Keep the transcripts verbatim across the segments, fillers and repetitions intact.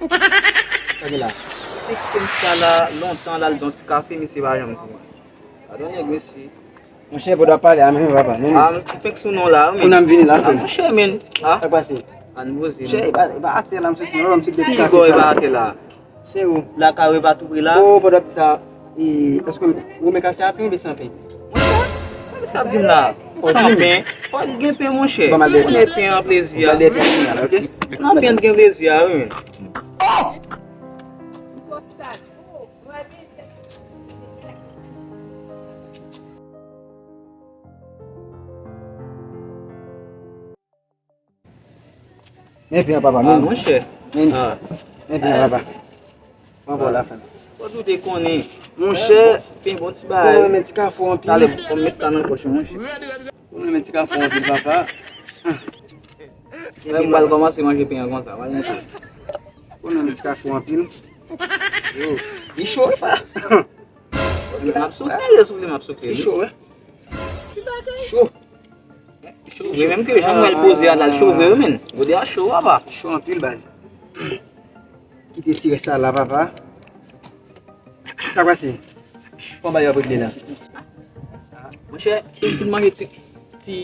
Sa gen la? Fèk konn sa la, lontan l al don ti kafe, misye pa janm vini. Gadon nèg, mesye. Monchè, pou w ap pale a menm, papa. Men, ah, m fèk sou non la, wi, men. Pou nan vini la, ah, frè. Monchè, men. Ah. Sa pase? Ann poze. Monchè, e pa, e pa atè la, m soti, non, m sot de ti kafe. Ki bò e pa atè la? Cheri. Lakay ou e pa tou pre la? Oh, pandan w ap di sa, e, èske w renmen kafe a pen oubyen san pen? Monchè, sa m di m la. San pen. Fòk gen pen, monchè. Konnen pen an plezi a. Nan pen gen plezi a, wi. Men pen an, papa, men. Ah, monchè. Men, ah, men pen an, papa. Pran bò la, frè m. Fò nou te konnen. Monchè. Pen bon ti bagay. Ou renmen ti kafou anpil. Talè, fò m met sa nan pòch, monchè. Ou renmen ti kafou anpil, papa. Lè m pral kòmanse manje pen an konsa, pral montre. Ou renmen ti kafou anpil. Yo, li cho, wi, papa. M ap soufle, si w vle, m ap soufle. Li cho, wi. Cho. Cho vre, menm ke jan mwen l poze a la, l cho vre, wi, men. Gode a cho, papa. Cho anpil, baz. Kite ti rès sa la, papa. Sa k pase? Kòman bagay yo ap regle la? Monchè, m fin manje ti, ti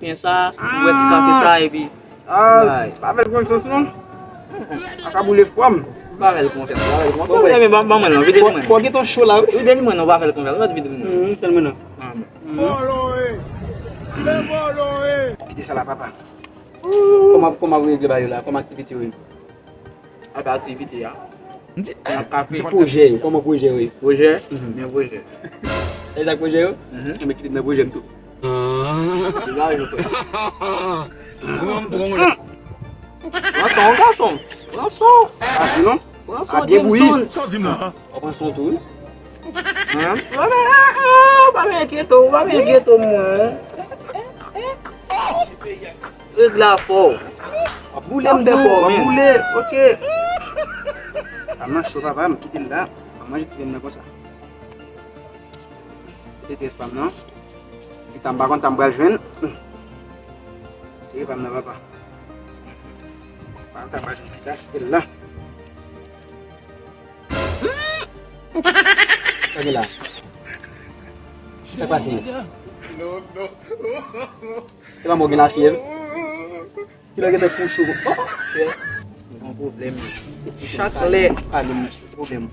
pen sa, m bwè ti kafe sa, epi, ah, pa fè l konfyans, non. A ka boule fwa m. Pa fè l konfyans, pa fè l konfyans. Bon, men, ban, ban mwen non, vide li mwen. Fò gen ton cho la, wi. Vide li mwen non, pa fè l konfyans, mèt vide li mwen. Vide li mwen non. Vòlò e. Men vòlò e. Kite sa la, papa. Kòman, kòman w regle bagay yo la? Kòman aktivite yo ye? Apa aktivite a? M di, eh, ti pwojè yo, kòman pwojè yo ye? Pwojè? Mhm. Men pwojè. E sa pwojè yo? Mhm. Enben kite m nan pwojè m tou. Degaje, frè. Pran son, gason. Pran son. Pran son, Jameson. Sa w di m la? W ap pran son tou, wi. Hein? Ou pa byen enkyete w, ou pa byen enkyete w, mwen. Rèd la fò. W ap boule m dèfò, w ap boule, ok. Pam nan cho, papa, m kite l la. M ap manje ti pen nan konsa. Kite ti rès pam nan. Pita m pa konn sa m pral jwenn. Sere pam nan, papa. Pa konn sa m pral jwenn pita, kite l la. Sa gen la? Sa k pase? Se pa mwen gen lafyèv? Kilè w gentan fè w cho? Oh, chè, m gon pwoblèm. Chak lè m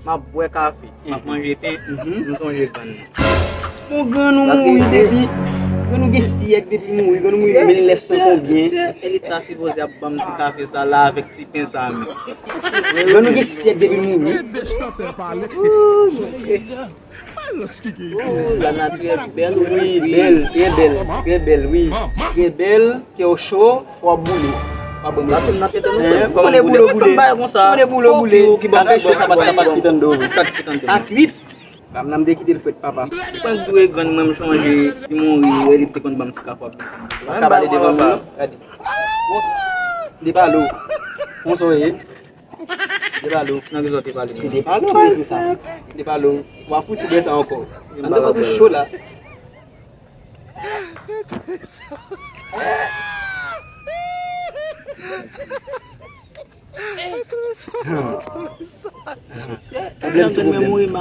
ap bwè kafe, m ap manje pen, m sonje grann nan. Bon, grann ou mouri depi, grann ou gen syèk depi mouri, grann ou mouri mil nèf san konbyen. Elit la sipoze ap ban m ti kafe sa la avèk ti pen sa menm. Grann ou gen syèk depi l mouri. Ooh, lanati bèl, wi, bèl, trè bèl, trè bèl, wi. Trè bèl, kè w cho, w ap boule. W ap boule. Kòman boule, boule, boule. Kòman boule, boule. Avèk cho sa pa t ka pa t kite anndan w. Sa t kite anndan w. Ak rit. Pam nan m te kite l frèt, papa. Ou konn dwe grann mwen, m chonje li mouri, e li te konn ban m ti kafou. W ap ka pale devan moun, non? Gade. Bon, li pale w. Konsa w ye. Li pale w. Nan ki zòt li pale w? Li pale w, mwen di sa. Li pale w. W ap fouti bwè sa ankò. Anndan w ap cho la. Pwoblèm sou pwoblèm.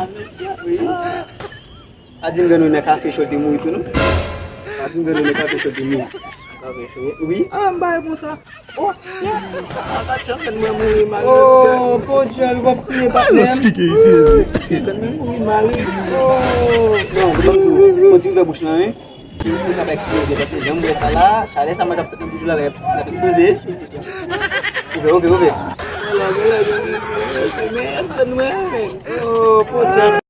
Pa di m grann ou nan kafe cho l te mouri tou, non. Pa di m grann ou nan kafe cho l te mouri. Kafe cho? Wi. Ah, m pa konn sa. Oh, yeah. Ah, pa t janm fè mwen mouri, malere. Oh, Bondye, w ap touye patnè m. Fè mwen mouri, malere. Oh. Non, kontinye ouvè bouch lan, wi. Pou sa pa eksploze, paske jan m wè sa la, chalè sa mwen t ap santi nan bouch la, l ap eksploze. Ouvè, ouvè, ouvè. Oh, Bondye.